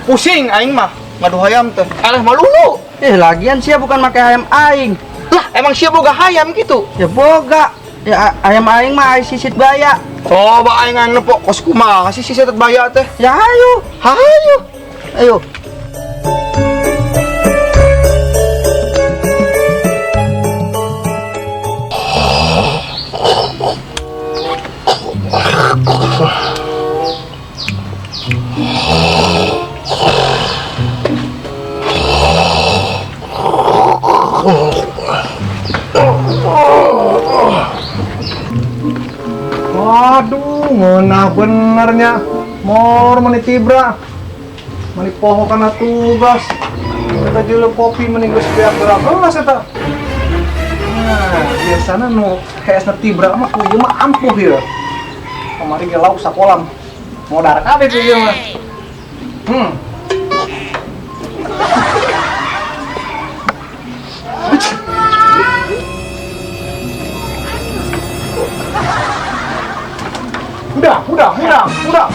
Pusing aing mah ngadu hayam teh. Alah malulu. Lagian sia bukan make hayam aing. Lah, emang sia boga hayam gitu? Ya boga. Ya ayam aing mah ai sisit baya. Coba aing aing nepok kos kumaha sih sisit baya teh. Ya ayo. Hayu. Ayo. Waduh, ngeunah benernya. Mor meni tibra. Meni poho kana tugas. Eta jeuleum kopi meni geus beak gerak gelas eta. Nah, biasana nu heesna tibra mah ku ieu mah ampuh ieu. Kamari ge lauk sakolam. Modar kabeh ku ieu mah. Udah.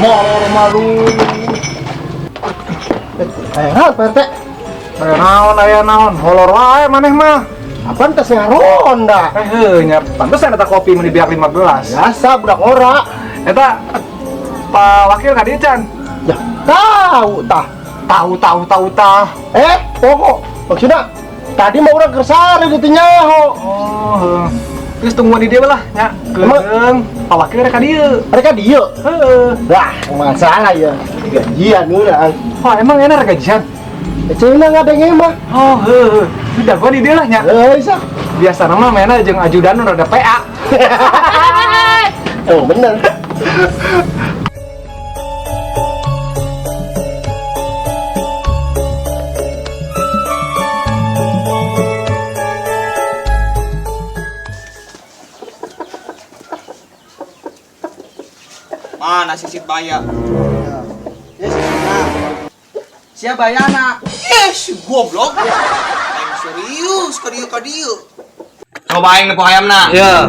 Molor malu. Aya naon, Pak RT? Aya naon, holor wae maneh mah. Apaan teh sing ronda? Heuh nya, pantesan eta kopi mun dibiak 5 gelas. Biasa budak ora. Eta Pak Wakil ka dieu can? Ya, tahu tah. Tahu tah. Pokok maksudna tadi mah urang kersare gitu nyaho. Oh, heuh. Terus tungguan di dieu lah nya. Keung, Pak Wakil rek ka dieu. Rek ka dieu? Heeh. Wah, masalah ya. Gajian urang. Oh, emang enak rek gajian? Cenah ngadenge mah. Oh, heuh. Udah gua di dieu lah nya. Heuh, isa. Biasa nama mainnya jeung ajudan nu rada PA. Oh, bener. Mana sisit baya? Ya, sia bayana. Yes, goblok. Aing serius ka dieu. Coba aing nepo hayamna. Iya.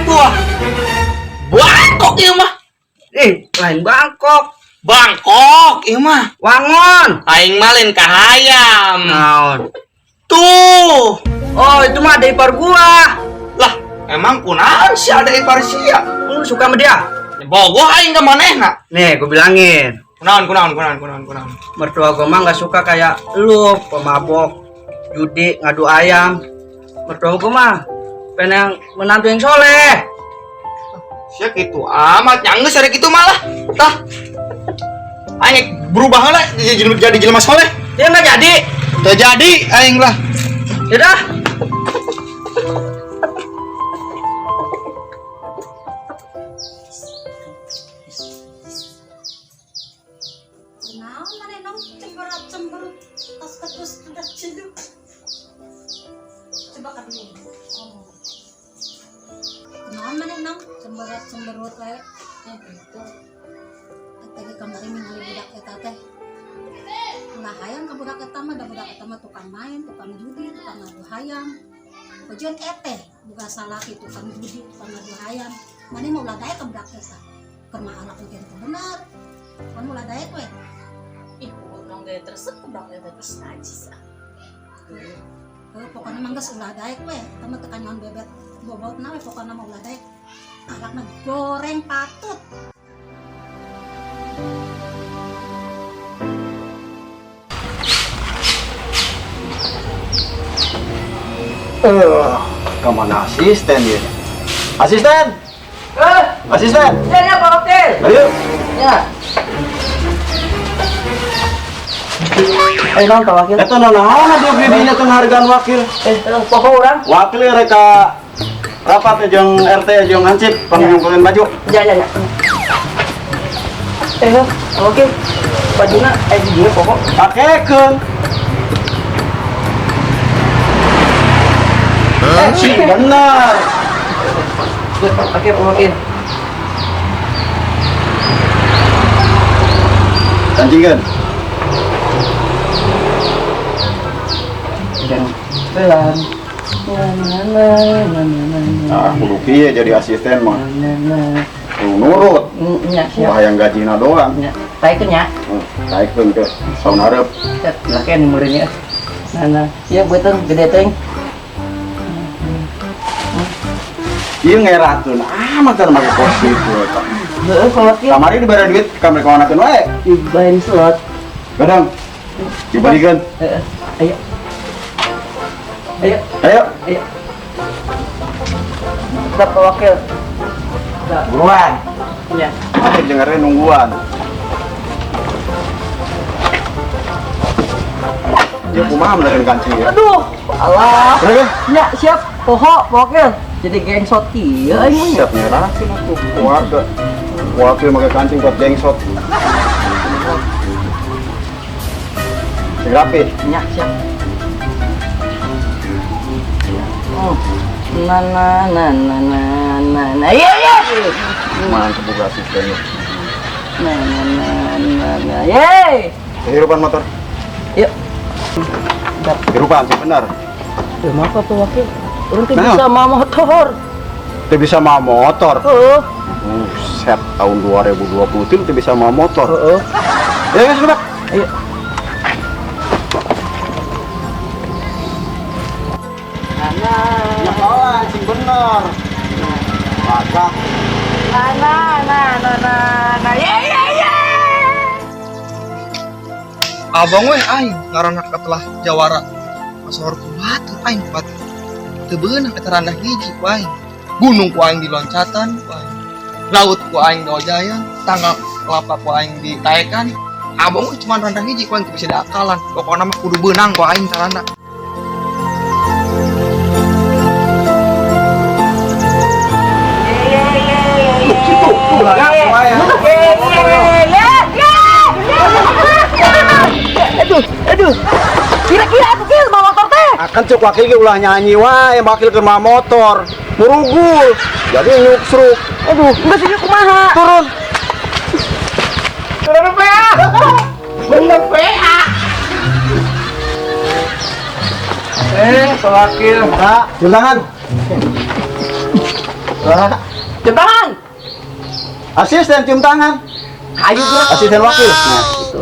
Wah. Bangkok ieu mah. Lain Bangkok. Bangkok ieu mah. Wangon. Aing mah lain ka hayam. Naon? Tuh. Oh, itu mah ada ipar gua. Lah, emang kunaon sih ada ipar sia? Lu suka sama dia? Bogoh aing ka manehna. Nih, gua bilangin. Kunaon. Mertua gua mah nggak suka kayak lu, pemabok, judi, ngadu ayam. Mertua gua mah pengen yang menantu yang soleh. Sia gitu amat, yang geus ada gitu malah. Tah. Aing berubah lah jadi jelema soleh. Dia nggak jadi. Teu jadi aing lah. Ya dah. Naon maneh nong cemberut-cemberut tas ketus kedat celup. Coba ka dieu ngomong. Naon maneh nong cemberut-cemberut wae ya gitu. Eta ge kamari ningali budak eta teh. Ulah hayang ka budak eta mah, da budak eta mah tukang main, tukang judi, tukang ngadu hayam. Pujian eteh buka salaki tukang judi, tukang ngadu hayam. Maneh mah ulah daek ka budak eta. Keur mah anak mungkin teu bener. Mun ulah daek we. Ih, nong gaya tersep budak eta geus najis ah. Heuh, pokona mah geus ulah daek we. Eta mah teu kanyahoan bebet bobotna we, pokona mah ulah daek. Alakna goreng patut. Kemana asisten dia? Asisten! Asisten! Ya, Pak Wakil. Ayo. Ya. Naon Pak Wakil? Eta naon atuh didinya teh ngahargaan wakil? Pokok urang. Wakil reka rapat jeung RT jeung hansip pangyungkeun baju. Ya. Pak Wakil. Bajuna di dieu pokok. Pakekeun. Sih bener. Oke, Pak Wakil. Kancingkeun. Dan pelan. Ah, kudu kieu jadi asisten mah. Nurut. Nya, siap. Wah, yang gajina doang. Nya. Taikeun nya. Taikeun ke saun hareup. Set, lah nih meureun ya. Nah, nah. Ieu beuteung gede teuing. Ieu ngerakeun amat kan make kos kitu eta. Heeh, Pak Wakil. Kamari dibere duit ka mereka manakeun wae. Dibayarin slot. Gadang. Dibalikan. Heeh. Ayo. Ayo. Ayo. Ayo. Tetap Pak Wakil. Buruan. Ya. Ada dengerin nungguan. Ya kumaha menekan kancing ya. Aduh, alah. Berapa? Ya, siap. Poho, Pak Wakil. Jadi gengsot kieu aing mah. Siap nyerahin aku keluarga. Wakil pakai kancing buat gengsot. Sing rapi. Ya, siap. Oh. Na na na na na na na. Iya, iya. Mantep buka asistennya. Na na na na na. Yeay. Kehidupan motor. Yuk. Kehidupan sih benar. Maaf Pak Wakil. Urang teh Nah. bisa mawa motor. Teu bisa mawa motor. Heeh. Buset, tahun 2020 teu bisa mawa motor. Heeh. Ya, geus, Pak. Ayo. Ya kalah, sing bener. Lagak. Na na na na na na. Ye ye ye. Abang weh aing ngaranna telah jawara. Masohor kuat aing kuat. Teu beunang eta randah hiji ku aing. Gunung ku aing diloncatan ku aing. Laut ku aing diojayan, tanggal kelapa ku aing ditaekan. Abang weh cuma randah hiji ku aing teu bisa diakalan. Pokona mah kudu beunang ku aing taranda. Aduh, aduh. Kira-kira aku kil bawa motor teh. Akan cek wakil ge ulah nyanyi wae, wakil keur mawa motor. Murugul. Jadi nyuksruk. Aduh, enggak sih kumaha. Turun. Turun PA. Bener PA. Pak Wakil. Pak, cium tangan. Pak, Cium tangan. asisten cium tangan. Ayo gerak. Asisten wakil. Nah, Gitu.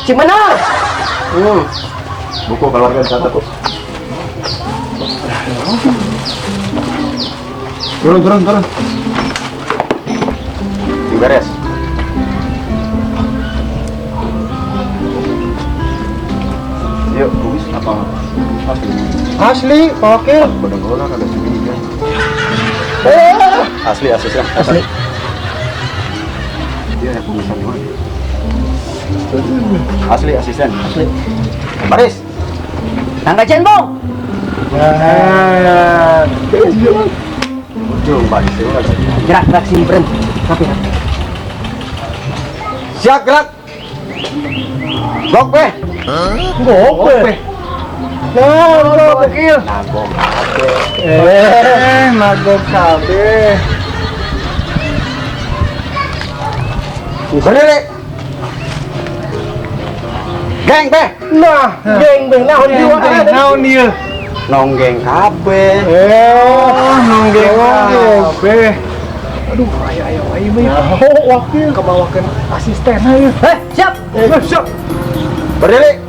Cium bener. Buku keluarga dicatat. Turun, turun, turun. Sing beres. Yuk, kuis apa? Asli. Asli, Pak Wakil. Bener-bener ada curiga. Asli, asisten. Asli. Dia yang kumisan gimana? Asli, asisten. Asli. Baris. Tangga cembong. Nah. Ujung baris itu lagi. Gerak, gerak sini berhenti. Rapi, rapi. Siap gerak. Gok beh. Gope. Nah, Pak Wakil. Nagok kabeh. Nagok kabeh. Berdiri. Geng beh. Nah, geng beh naon ieu? Naon ieu? Nonggeng kabeh. Nonggeng kabeh. Aduh, ayo ayo ayo ayo. Oh, wakil kebawakeun asisten ayo. Siap. Siap. Berdiri.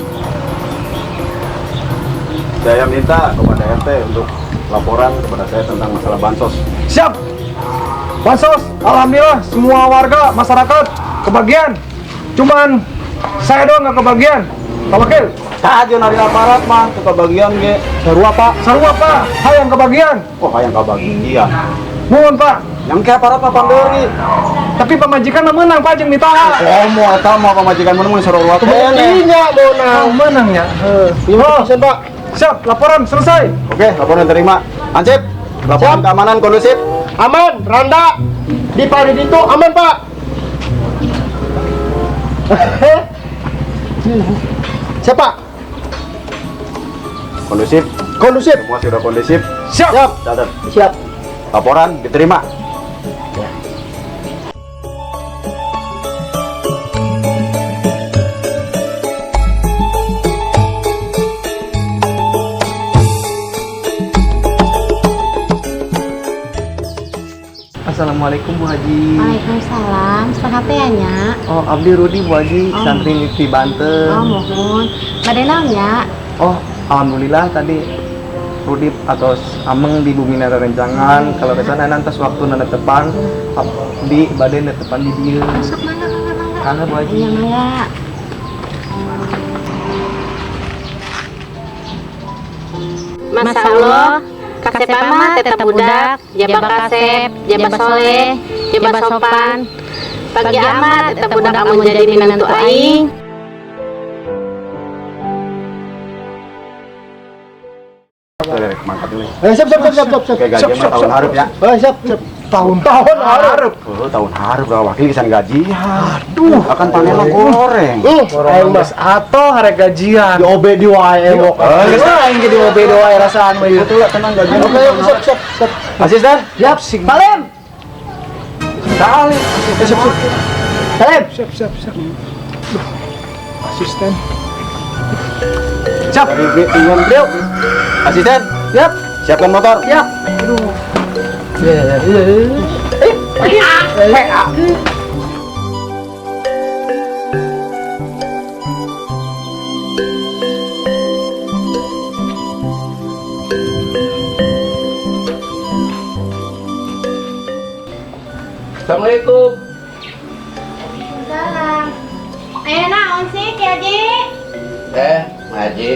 Saya minta kepada RT untuk laporan kepada saya tentang masalah bansos. Siap. Bansos, alhamdulillah semua warga masyarakat kebagian. Cuman saya doang nggak kebagian. Pak Wakil, Tadi nari aparat mah teu kebagian ge. sarua Pak, sarua Pak, hayang kebagian. Oh, hayang kebagian. Mohon Pak, Yang ke aparat mah pamberi. tapi pamajikan mah menang Pak jeung mitoha. Komo eta mah pamajikan mun sarua keneh. Iya, Oh, menangnya. Heeh. Oh, Pak. Siap, laporan selesai. Oke, laporan terima. Hansip, laporan Siap. keamanan kondusif. Aman, Randa. Di parit itu aman, Pak. Siapa? Kondusif. Kondusif. Semua sudah kondusif. Siap. Siap. Catat. Siap. Laporan diterima. Assalamualaikum, Bu Haji. Waalaikumsalam. Saha teh nya? Oh, abdi Rudi, Bu Haji, Oh. santri di Banten. Oh, muhun. Bade naon nya? Oh, alhamdulillah tadi Rudi atau ameng di bumi rencangan kalau ke sana nanti waktu nana tepang abdi bade netepan di dieu. Masuk, mangga, mangga, mangga. Mangga, Bu Haji. Iya, mangga. Masya Allah, kasep amat tetap budak, jaba kasep, jaba soleh, jaba sopan. Pagi amat tetap budak amun jadi minantu aing. Mangkat dulu. Eh, siap, siap, siap, siap, siap. Kayak gaji mah tahun hareup ya. Eh, siap, siap. Tahun-tahun hareup. Oh, tahun hareup gak wakil kisan gajian. Aduh, Akan panen lah goreng. Aing mas atau harek gajian. Di OB di wae embok. Geus aing ge di OB wae rasaan mah ieu. Betul lah, tenang gajian. Oke, oke, siap, siap, siap. Asisten. Siap sing. Salim. Salim. Siap, siap. Salim. Siap, siap, siap. Duh, asisten. Siap. Yuk. Asisten. Siap. Siapkan motor. Siap. Aduh. Iya, iya, iya. PA. Assalamualaikum. Waalaikumsalam. Aya naon sih, Ki Haji? Eh, Haji.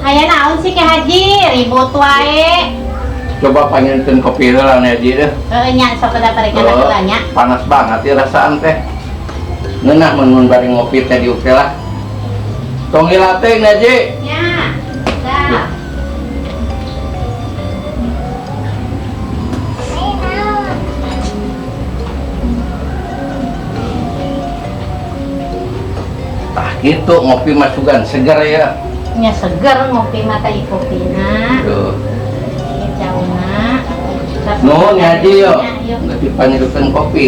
Aya naon sih, Ki Haji? Ribut wae. Coba panggilin kopi heula nih, Haji deh. Heuh nya, sok da parekan Oh, heula nya. panas banget ya rasaan teh. Ngeunah mun mun bari ngopi teh diuk teh lah. Tong hilateng, Haji. Nya. Dah. Tah gitu ngopi masukan seger ya. Nya seger ngopi mata kopina. Tuh. Ieu cauna. Nuhun ya, Haji yo. Nya, yuk. Geus dipanggilkeun kopi.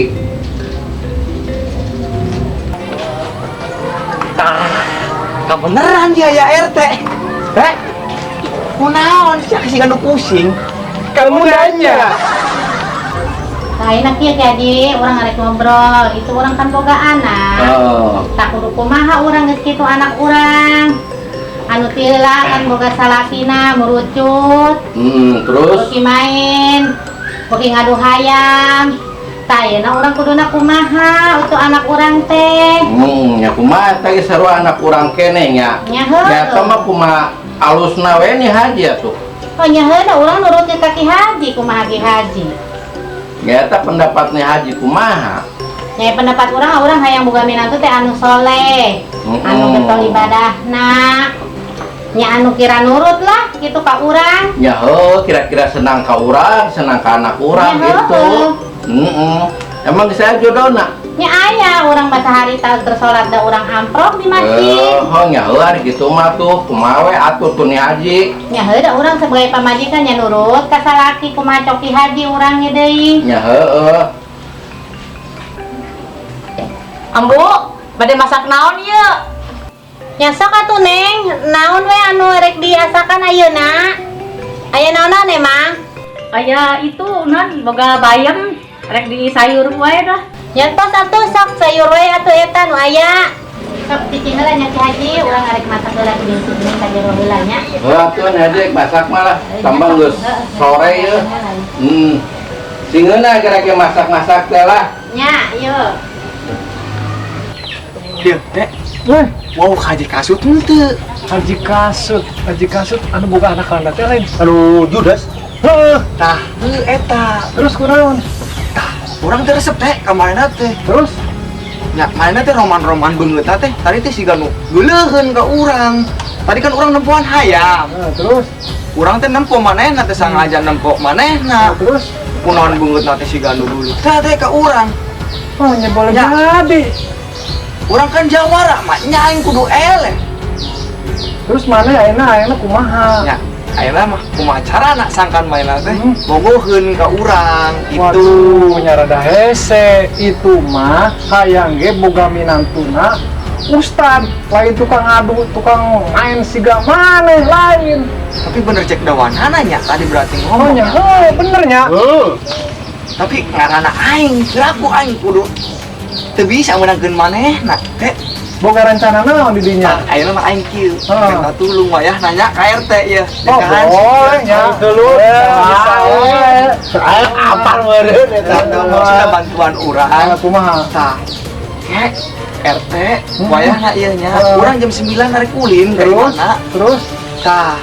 Kebeneran dia ya RT. Eh, kunaon sih kasih ganduk pusing. Kamu nanya. Nah, enak ya, Ki Haji, urang arek ngobrol. Itu urang kan boga anak. Oh. Tak kudu kumaha urang geus kitu anak urang. Anu tila kan boga salakina murucut. Terus Beuki main, beuki ngadu hayam. Tah ayeuna urang kuduna kumaha untuk anak urang teh? Ya kumaha teh sarua anak urang keneh nya. Nya heuh. Nya eta mah kumaha alusna we nih Haji atuh. Oh nya heuh da urang nurut ka Ki Haji, kumaha Ki Haji? Nya eta pendapatnya Haji kumaha? Nya pendapat urang, urang hayang boga minantu teh anu soleh, anu getol ibadahna. Nya anu kira nurut lah gitu ka urang. Nya heuh, kira-kira senang ka urang, senang ka anak urang Nya heuh. gitu. Emang saya jodohna? Nya aya urang bahasa hari ta bersolat da urang amprok di masjid. Oh, nya heuh ari kitu mah tuh, kumaha we atuh tuh nih Haji. Nya heuh da urang sebagai pamajikan nya nurut ka salaki kumaha coki Haji urang nya deui. Nya heueuh. Ambu, bade masak naon ieu? Nya sok atuh Neng, naon we anu rek diasakan ayeuna? Aya naonan emang? Aya itu non boga bayam rek di sayur wae dah. Nya tos atuh sok sayur we atuh eta nu aya. Sok cicing heula nya Ki Haji, urang arek masak heula di sini ka jero heula nya. Heuh atuh nya Haji masak malah tambah geus sore ieu. Singeuna kira-kira masak-masak teh lah. Nya, yuk. Dieu, Teh. Eh, Wow, Haji Kasut henteu. Haji Kasut, Haji Kasut anu boga anak kalanda teh lain. Anu Judas. Heeh, Tah, heuh eta. terus kunaon? Tah, urang teh resep teh kamarina teh. Terus Nya, manehna teh roman-roman beungeut teh. Tadi teh siga nu geuleuheun ka urang. Tadi kan urang nempoan hayam. Nah, terus Urang teh nempo manehna teh sangaja nempo manehna. Nah, terus Kunaon beungeutna teh siga nu geuleuh. Tah teh ka urang. Oh, nya boleh Ya. jadi. Urang kan jawara, mah nya aing kudu eleh. Terus mana ayeuna ayeuna kumaha? Nya, ayeuna mah kumaha carana sangkan manehna teh bogoheun ka urang gitu. Waduh, nya rada hese itu mah hayang ge boga minantuna Ustad, lain tukang adu, tukang main siga maneh lain. Tapi bener cek dawanana nya tadi berarti Oh ngomong. nya, heuh bener nya. Heuh. Tapi ngaranna aing, kiraku aing kudu teu bisa meunangkeun manehna. Teh, Boga rencana naon di dinya? tah ayeuna mah aing kieu. Heeh. Minta tulung wayah nanya ka RT ya. Oh, boleh nya. Dulu. Bisa we. Ayo apal meureun eta. Maksudna bantuan urang. Ah, kumaha? Tah. Kek RT wayahna ieu nya. Heeh. Urang jam 9 narik ulin dari Terus, mana? terus, Tah.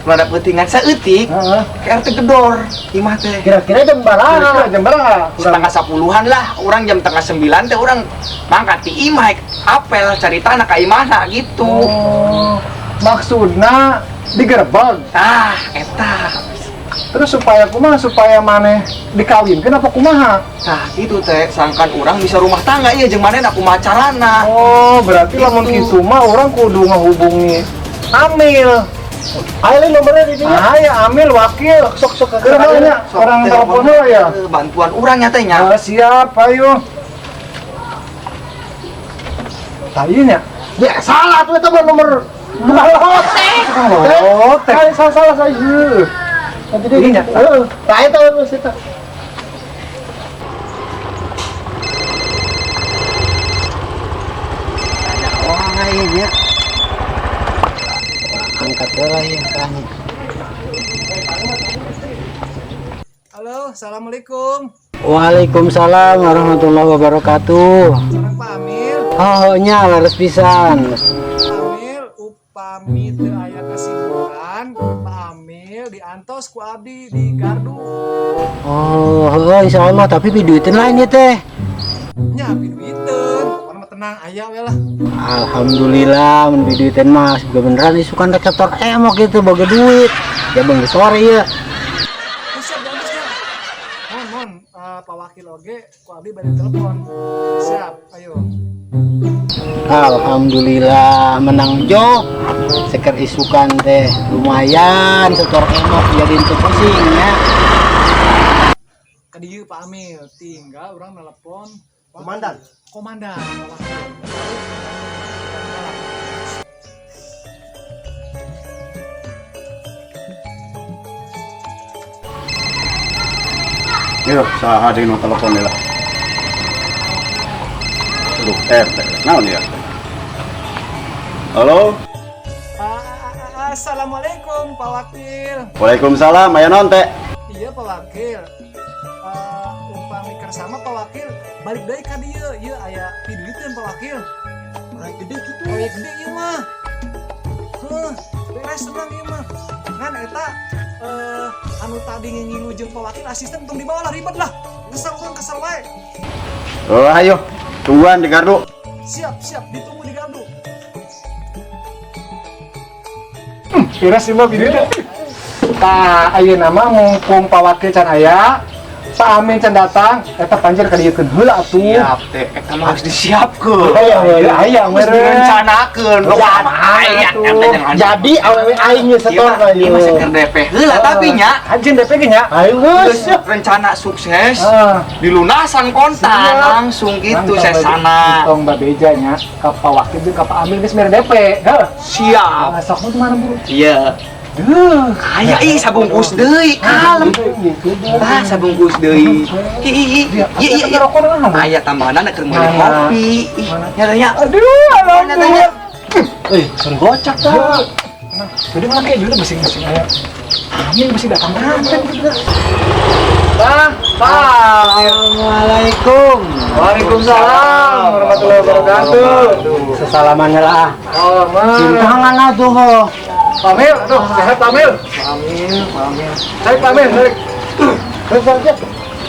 Rada peutingan saeutik, heeh. ke RT gedor imah teh. Kira-kira jam Kira-kira baraha? jam berapa? Setengah sepuluhan lah, orang jam setengah sembilan teh orang mangkat di imah apel cari tanah ka imahna gitu. Oh, maksudna digerebek. Tah, eta. Terus supaya kumaha, supaya maneh dikawinkeun apa kumaha? Tah, itu teh sangkan orang bisa rumah tangga iya jeung manehna kumaha carana. Oh, berarti lamun Gitu. kitu mah orang kudu ngehubungi Amil. Ayo lain nomornya di dinya. Ah, ya Amil wakil. Sok sok Keur nya Sok, orang telepon heula ya. Bantuan urang nya teh nya. Ah, siap, ayo. Tah ieu nya. Ya salah tuh eta mah nomor tukang lotek. Tukang lotek. Salah salah salah saya. Nanti dia Ini nya. Heeh. Tah eta geus eta. Wah, iya nya. Angkat heula ya tanya. Halo, assalamualaikum. Waalaikumsalam warahmatullahi wabarakatuh. Sareng Pak Amil. Oh, nya leres pisan. Pak Amil, upami teu aya kesibukan, Pak Amil diantos ku abdi di gardu. Oh, heuh insyaallah tapi piduiteun lain ieu teh. Nya piduiteun, pokona mah tenang aya we lah. Alhamdulillah mun piduiteun mah juga beneran isukan reseptor emok gitu boga duit. Ya bang sore ieu. Terus siap diantos nya. Mohon, mohon, Pak Wakil oge ku abdi bade telepon. Siap, ayo. Alhamdulillah menang job. Seker isukan teh lumayan setor emok jadi untuk pusing ya. Ka dieu Pak Amil, tinggal urang telepon Komandan. Komandan Pak Wakil. Yo, saha deui nu telepon lah. Aduh, RT. Naon ya? Halo? Assalamualaikum Pak Wakil. Waalaikumsalam, aya naon teh? Iya Pak Wakil. Upami kersama Pak Wakil, balik deui ka dieu. Ieu aya piduiteun Pak Wakil. Proyek gede gitu. Proyek gede ieu mah. Heuh, beres tenang ieu mah. Ngan eta anu tadi ngingu jeung Pak Wakil asisten tong dibawa lah, ribet lah. Kesel urang, kesel wae. Oh, ayo. Tungguan di gardu. Siap, siap, ditunggu di gardu. Beres sih mah piduiteun. Tah, ayeuna mah mumpung Pak Wakil can aya, Pak Amin can datang, eta panjer ka dieukeun heula atuh. Siap teh, eta mah harus disiapkeun. Aya Aya, aya Harus meureun. direncanakeun. Jadi, Aya, RT jangan. Jadi awewe aing ye setor ka Ieu mah seker DP heula tapi nya Anjeun DP ge nya. Ayo geus. geus rencana sukses Ah. dilunasan kontan Siap. langsung gitu sesana. Tong babeja nya ka Pak Wakil jeung ka Pak Amil geus mere DP. Heuh. Siap. Ah, sok mah mana buru? Iya. Duh. Aya ih sabungkus deui, kalem. Ah, sabungkus deui. Ih, ih, ih. Iya, Iya, iya, iya. rokok naon? Aya tambahan keur meuli Mana? kopi. Ih, nya nya. Aduh, alhamdulillah. Eh, sun gocap tah. Nah, jadi mana kayak juga besing-besing aya. Amin besi datang datang gitu. Bah, bah. Assalamualaikum. Waalaikumsalam warahmatullahi wabarakatuh. Sesalamannya lah. Oh, mah. Cintangan atuh ho. Pamil, aduh, sehat Pamil. Pamil, Pamil. Saya Pamil, tarik. Terus aja.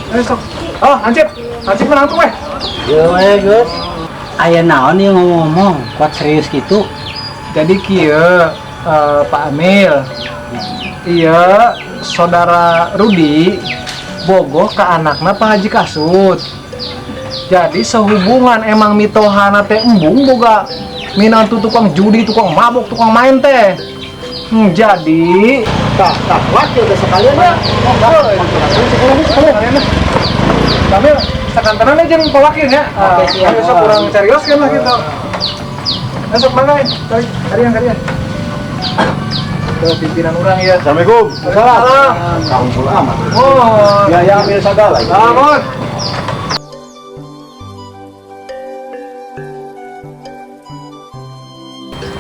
Ayo, sok. Oh, Hansip. Hansip menang tuh, weh. Yo we geus. Aya naon ieu ngomong-ngomong kuat serius gitu. Jadi kieu Pak Amil. Iya, saudara Rudi bogoh ke anakna Pak Haji Kasut. Jadi sehubungan emang mitohana teh embung boga minantu tukang judi, tukang mabok, tukang main teh. Jadi Tah, tah wakil teh sekalian ya. Sekalian lah. Sambil sekantenan aja jeung Pak Wakil ya. Oke, siap. Besok kurang serius kan lah gitu. Masuk mangga. Cari kalian kalian. Ke pimpinan orang ya. Assalamualaikum. Waalaikumsalam. Kampul amat. Oh. Ya ya ambil sagala. Ah, mohon.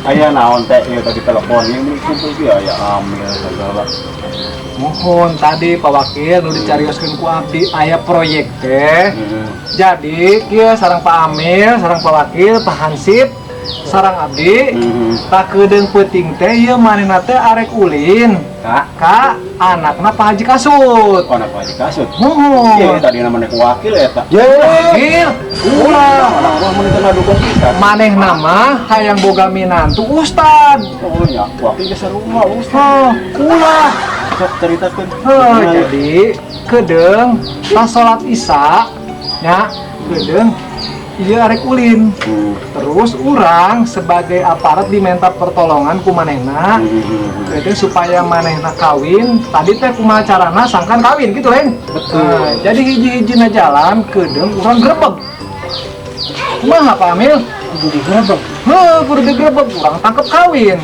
Aya naon teh ieu tadi telepon ieu meni kumpul kieu aya ambil sagala. Mohon tadi Pak Wakil nu dicarioskeun ku abdi aya proyek teh. Jadi kieu sareng Pak Amil, sareng Pak Wakil, Pak Hansip, sareng abdi, tak kedeung peuting teh ieu manehna teh arek ulin Kak, ka anakna Pak Haji Kasut. oh anak Pak Haji Kasut. Mohon. Iya, tadi namanya ku wakil eta. Wakil, ulah. Anak gua mun teu ngadukeun pisan. Manehna mah hayang boga minantu ustad. Oh ya, wakil geus sarua Ustaz. Oh, ulah. Sok ceritakeun. Heuh, jadi kedeung pas salat Isya nya kedeung ieu arek ulin. Terus urang sebagai aparat diminta pertolongan ku manehna. Jadi supaya manehna kawin, tadi teh kumaha carana sangkan kawin gitu lain. Betul. Nah, jadi hiji-hijina jalan kedeung urang grebeg. Kumaha Pak Amil? Kudu digerebek. Heuh, kudu digerebeg, urang tangkep kawin.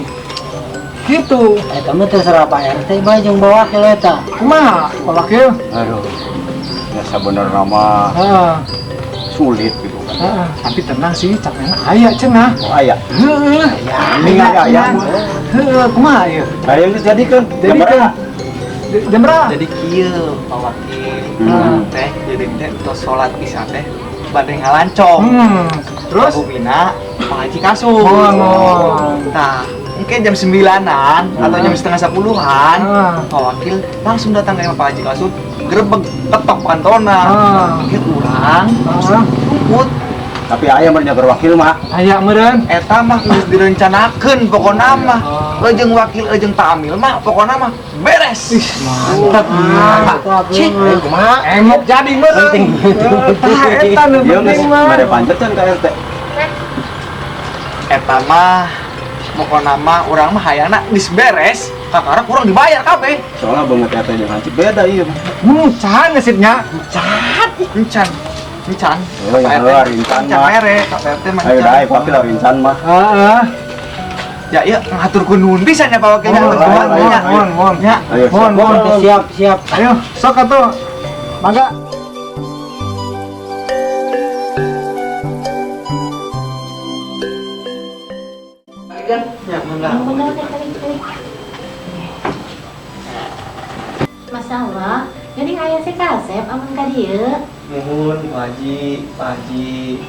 Gitu. Eta mah terserah Pak RT bae jeung Pak Wakil eta. Kumaha Pak Wakil? Aduh. Ya sebenarnya mah Heeh. sulit gitu kan. Heeh, tapi tenang sih, capekna aya cenah. Oh aya. Heeh. Ini aya aya. Heeh, kumaha ieu? Aya geus jadikeun. Jadi Jam berapa? Jam berapa? Jadi kieu Pak Wakil. Teh jadi teh tos salat Isya teh bade ngalancong. Terus? Bumina Pak Haji Kasut. Oh. Nah, mungkin jam 9-an atau jam 9:30-an, Pak Wakil langsung datang ke Pak Haji Kasut, grebeg ketok pantona. Mungkin urang jemput. Tapi aya mah nyagar wakil mah. Aya meureun. Eta mah geus direncanakeun pokona mah. Leujeung wakil leujeung Pak Amil mah pokona mah beres. Ih, mantap. Mantap. Cik, Kumaha? Emok jadi meureun. Penting. Tah eta nu Ieu geus penting mah. mere pancet kan ka RT. Eta mah pokona mah urang mah hayangna geus beres, kakara kurang dibayar kabeh. Soalnya banget RT jeung hansip beda ieu. Can ngesitnya. Encan. Encan. Oh, ya, Pak RT. rincan Encan mah. mere, Pak RT mah. Ayo encan. dae wakil rincan mah. Heeh. Ya iya ngaturkeun nuhun pisan ya Pak Wakilnya. Mohon, Nuhun, mohon, ya. mohon, mohon. Ya. Ayo. Mohon, mohon. Siap, siap. Ayo, sok atuh. Mangga. Ya, mangga. Masya Allah, jadi aya si kasep amun ka dieu. Nuhun Pak Haji, Pak Haji.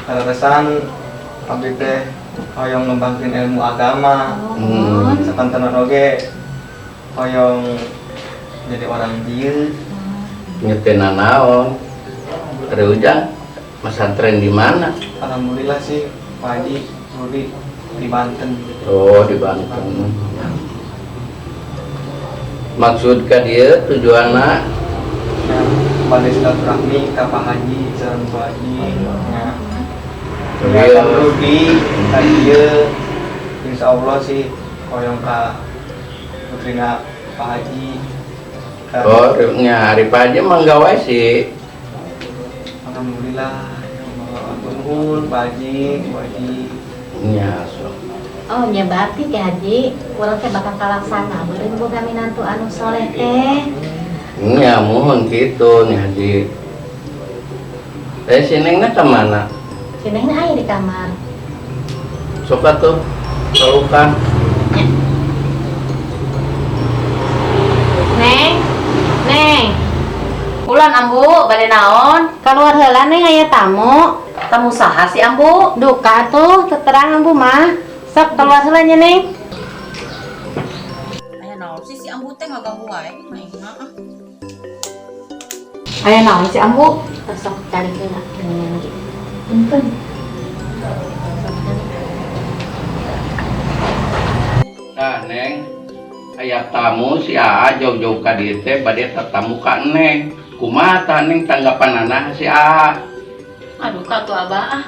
Kaleresan abdi teh hoyong ngembangkeun ilmu agama. Mohon. Sakantenan oge hoyong jadi orang dieu. Nyetina naon? Ari Ujang pesantren di mana? Alhamdulillah sih Pak Haji Rudi di Banten. Oh, di Banten. Maksud ka dieu tujuanna Ya, bade silaturahmi ka Pak Haji sareng Bu Haji. Ya. Iya. Ya, Rudi ka dieu insyaallah sih hoyong ka putrina Pak Haji. Ka- Oh, nya ari Pak Haji mah gawe sih. Alhamdulillah, ya Allah, nuhun Pak Haji, Bu Haji. Nya sok. Oh, nya berarti Ki Haji, urang teh bakal kalaksana meureun boga minantu anu soleh teh. Nya mohon kitu nya Haji. Eh si Nengna ka mana? Si Nengna aya di kamar. Sok atuh pelukan. Neng, Neng. Ulan Ambu, bade naon? Kaluar heula Neng aya tamu. Tamu saha sih Ambu? Duka tuh, terang Ambu mah. Sok keluar heula nya Neng. Aya naon sih si Ambu teh ngaganggu wae aing mah ah. Aya naon si Ambu? Sok cari heula dengan ge. Punten. Tah Neng, aya tamu si Aa jauh-jauh ka dieu teh bade tatamu ka Neng. Kumaha tah Neng tanggapanana si Aa? Aduh ka tuh abah ah.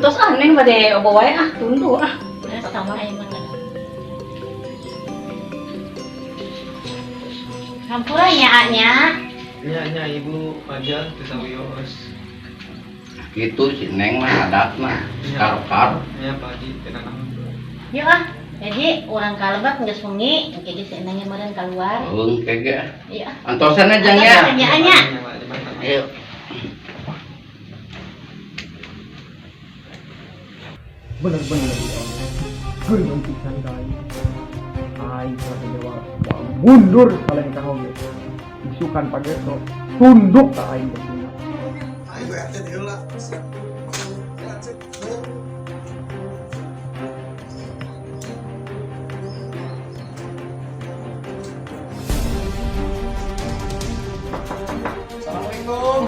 Tos ah Neng bade obo wae ah tunduh ah. Sama aing mah. Hampura nya A nya. Nya nya Ibu aja teu sawios. Gitu si Neng mah adatna karo-karo. Iya, Pak Haji, tenang. Yuk ah, jadi urang kalebet geus wengi, engke ge si Nengnya meureun keluar. Engke ge. Iya. Antosan aja nya. Nya nya. Ayo. Bener-bener ya. Geuning pisan ka aing. Aing salah jawab. Mundur kalian ka oge. Isukan pageto tunduk ka aing berdua. Ayo RT heula. Assalamualaikum.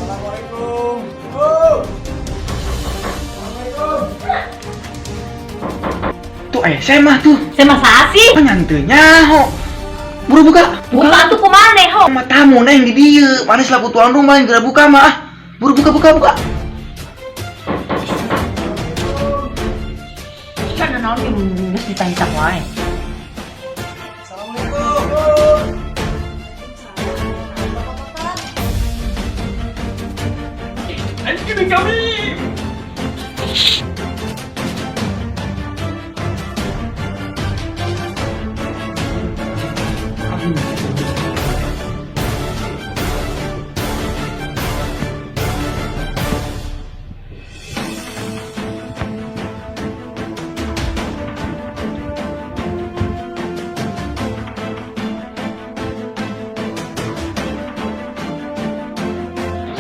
Assalamualaikum. Oh. Assalamualaikum. Tuh saya mah tuh. Saya mah sih? Penyanteu nyaho. Buru buka. Buka tuh kumaha ho? Sama tamu neng di dieu. Mana selaku tuan rumah yang geura buka mah ah. Buru buka buka buka. Can naon geus ditanya wae. Assalamualaikum. Bapak-bapak. Anjing kami.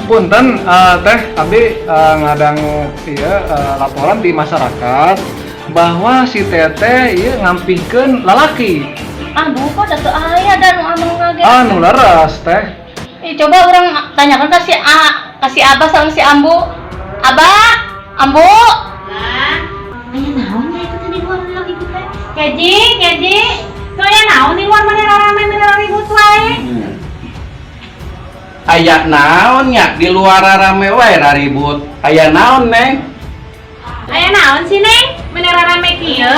Punten, teh, abdi ngadangu ieu laporan di masyarakat bahwa si teteh ieu ngampihkeun lalaki. Aduh, kok da teu aya da nu ameng ge. Ah, nu leres teh. Ih, coba urang tanyakan ke si A, ke si Abah sama si Ambu. Abah, Ambu. Aya naon nya itu tadi luar ribut wae. Keji, Keji. Tuh aya naon di luar mana rame mana ribut wae. Aya naon nya di luar rame wae ribut. Aya naon, Neng? Aya naon sih, Neng? Mana rame kieu?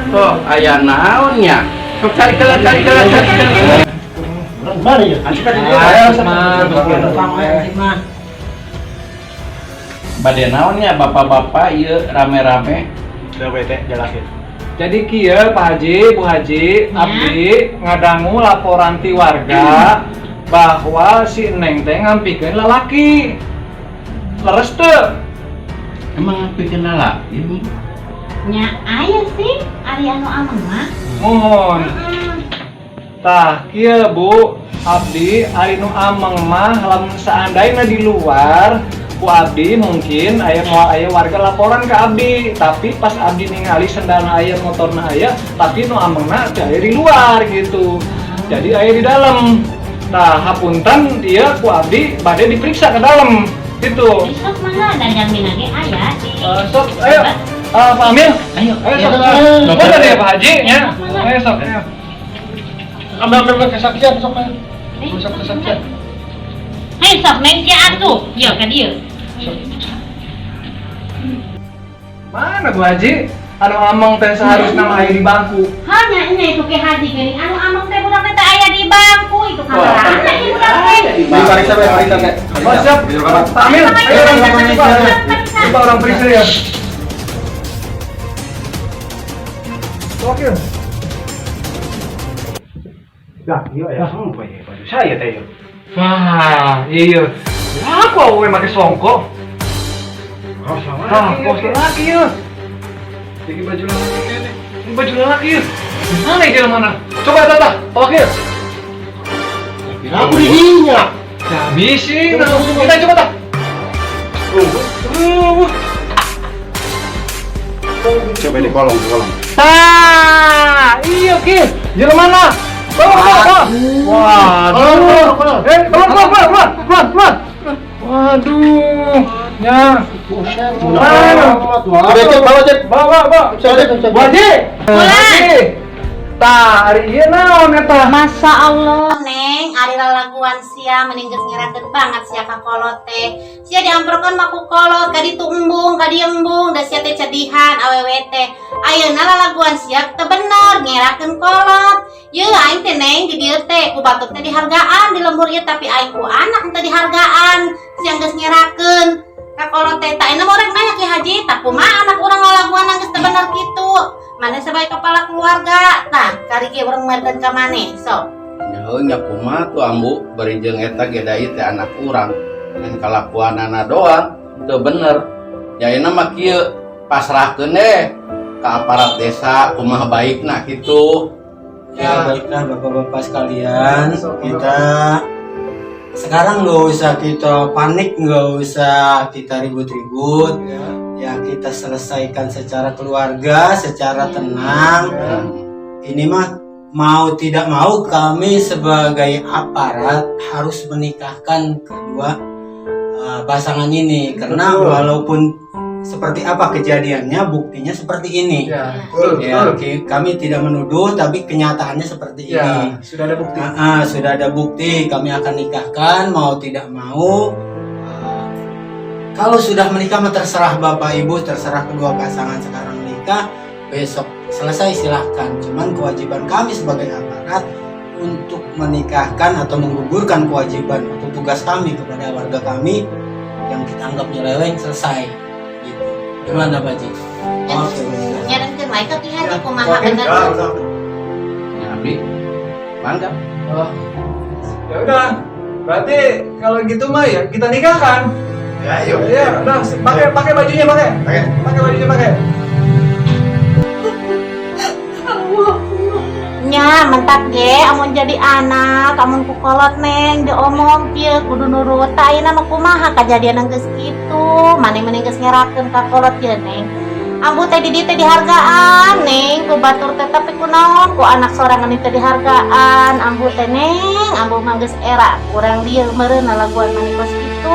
Oh, aya naon nya? Sok cari kelar, cari kelar, cari kelar. Mana ya? Ayo, mah. Bade naon nya bapak-bapak ieu rame-rame? Udah bete jelasin. Jadi kieu Pak Haji, Bu Haji, abdi ngadangu laporan ti warga bahwa si Neng teh ngampihkeun lalaki. Leres teu? Emang ngampihkeun lalaki? Nya aya sih, ari anu ameng mah. Muhun. Tah, kieu Bu, abdi ari nu ameng mah lamun seandainya di luar ku abdi mungkin aya moal aya warga laporan ke abdi, tapi pas abdi ningali sendalna aya, motorna aya, tapi nu amengna teu aya di luar gitu. Jadi aya di dalam. Tah, hapunten ieu ku abdi bade diperiksa ke dalam gitu. Sok mangga da jamin ge aya di. Sok ayo. Pak Amil, Ayo, ayo sok. Mana deh Pak Haji nya? Ayo sok. Ayo. Ambil ambil kesaksian sok ayo. Sok kesaksian. Hei sok Neng sia atuh. Ieu ka dieu. Mana Bu Haji? Anu ameng teh seharusnya mah aya di bangku. Hanya nya itu ke haji geuning anu ameng teh budak teh aya di bangku itu kamarana ieu budak teh. Diperiksa, Be, periksa, Be. Oh, siap. Pak Amil, ayo orang periksa. Coba orang periksa ya. Oke. Lah, iya ya, sampai ya baju saya teh ya. Wah, iya. Aku awewe make songkok. Oh, sama. Ah, bos lelaki ya. Jadi baju lelaki ini. Ini baju lelaki ya. Mana ya mana? Coba tata, Pak Wakil. Aku didinya. Ya bisi, nah, kita coba tak. Coba di kolong, di kolong. Ah, iya ki. Jalan mana? Bawa, bawa, bawa. Waduh. Eh, keluar, keluar, keluar, keluar, keluar, keluar. Waduh. Ya. Mana? Udah cek, bawa cek. Bawa, bawa, bawa. Wajib. Pulang. Tah, ari ieu naon eta? Masya Allah, Neng, ari lalaguan sia mending geus ngerakeun banget sia ka kolot teh. Sia diamprokeun mah ku kolot, ka ditu embung, ka dieu embung, da sia teh cedihan awewe teh. Ayeuna lalaguan sia teu bener ngerakeun kolot. Ye aing teh, Neng, di dieu teh ku batur teh dihargaan di lembur ieu, tapi aing ku anak teh dihargaan siang geus ngerakeun. Ka kolot teh tah ayeuna mah urang nanya Ki Haji, tah kumaha anak urang ngalaguan geus teu bener kitu? Maneh sebagai kepala keluarga, tah kari ge urang merkeun ka maneh. Sok. Nya heuh nya, kumaha tuh, Ambu, bari jeung eta ge da ieu teh anak urang. Ngan kalakuanana doang teu bener. Ya ayeuna mah kieu, pasrahkeun deh ke aparat desa kumaha baikna kitu. Ya, baiklah, bapak-bapak sekalian, kita sekarang nggak usah kita panik, nggak usah kita ribut-ribut. Ya, kita selesaikan secara keluarga, secara tenang. Ini mah mau tidak mau kami sebagai aparat harus menikahkan kedua pasangan ini karena walaupun seperti apa kejadiannya, buktinya seperti ini. Ya, betul, Ya, betul. Kami tidak menuduh, tapi kenyataannya seperti Ya, ini. Sudah ada bukti. Ah, sudah ada bukti, kami akan nikahkan, mau tidak mau. Kalau sudah menikah mah terserah bapak ibu, terserah kedua pasangan sekarang nikah, besok selesai silahkan. Cuman kewajiban kami sebagai aparat untuk menikahkan atau menggugurkan kewajiban atau tugas kami kepada warga kami yang kita anggap nyeleweng selesai. Gitu. Gimana, Pak Ji? Oke. Nyarankeun wae ka Ki Haji kumaha Oke, bener. ya. Ya abi mangga. Oh. Ya udah. Berarti kalau gitu mah ya kita nikahkan. Ya, ayo. Ya, udah, pakai pakai bajunya, pakai. Pakai. Pakai bajunya, pakai. Nya mentak ge amun jadi anak, amun ku kolot, Neng, diomong kieu kudu nurut. Tah ayeuna mah kumaha kajadian geus kitu? Maneh mending geus ngerakeun ka kolot ye, Neng. Ambu teh di dieu teh dihargaan, Neng, ku batur teh, tapi kunaon ku anak sorangan teh dihargaan ambu teh, Neng? Ambu mah geus era kurang dieu meureun lalaguan maneh kos kitu.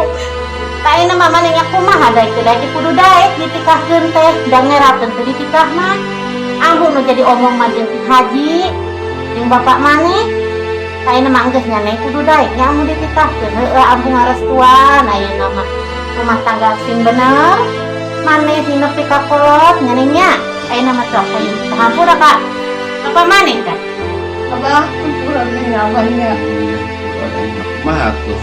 Tah ayeuna mah maneh nya kumaha, daek teh daek, kudu daek ditikahkeun teh, da ngerakeun teh ditikah mah. Ambu nu jadi omong mah jeung Ki Haji jeung bapak maneh. Ayeuna mah geus nya, Neng, kudu daek nya amun dititahkeun. Heueuh, ambu ngarestuan. Ayeuna mah rumah tangga sing bener, maneh sing nepi ka kolot nya, Neng, nya. Ayeuna mah sok hayu hampura ka bapak maneh teh. Abah, hampura, Neng, abahnya. Kumaha tuh?